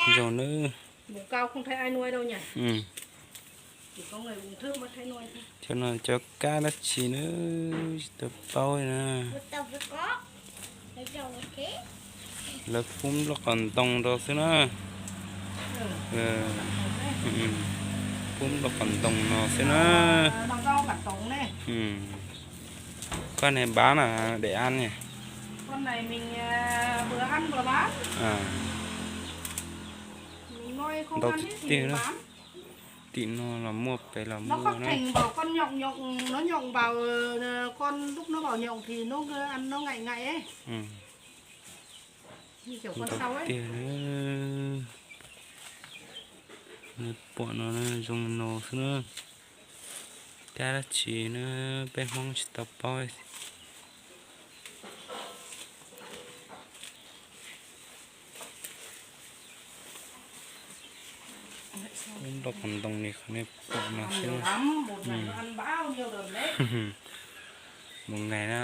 Zoo nawb. Cov no cov kab dab tsi nawb, tsis tau paub na. Lawv pub nplooj qos ntoo rau xwb na. Pub nplooj qos ntoo no xwb na. Koj ne bab na, để ăn nhỉ. Ntau tiag tiag na. Tim no los muaj, pem los muaj na. Ntau tiag na. Nws pom no zoo no xwb na. Kab dab tsi na, peb Hmoob tsis tau paub. Pub nplooj qos ntoo li qhov nej pom no xwb. Một ngày nó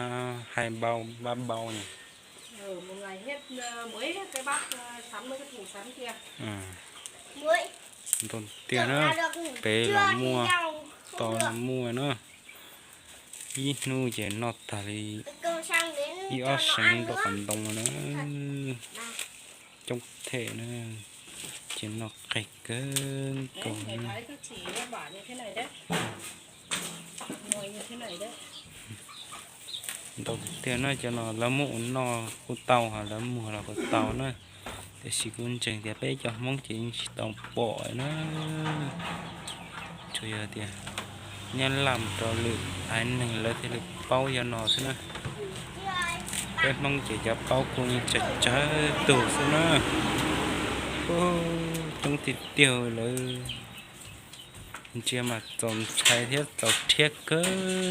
hai bao, ba bao nhỉ. Ntau tiag na, pem los muaj, to los muaj na. Ib hnub ces noj tag li ib ob seev nplooj qos ntoo na. Coob them na, ces noj qes kawg nkaus na. Ntau tiag na, cov no lawv muab ua noj kuj tau, ho lawv muag los kuj tau na. Tiam sis kuv ntseeg tias peb cov Hmoob ces yeej tsis tau pom na. Tsuas yog tias nyab laj mus rau lwm haiv neeg lawv thiaj li paub yog no xwb na. Peb Hmoob ces cov paub kuj tsawg tsawg tug xwb na. Coob tiag tiag lawm. Ntsia mas txaus ntshai thiab txaus rhiab kawg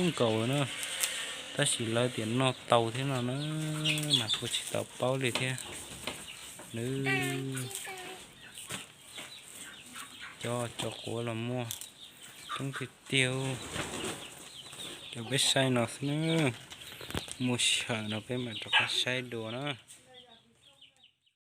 nkaus na. Tab sis lawv tias noj tau thiab no na, mas kuj tsis tau paub li thiab. Nws cov tso quav los muaj coob tiag tiag. Cov peb saib no xwb na, muaj sij hawm no peb mam rov qab saib dua na.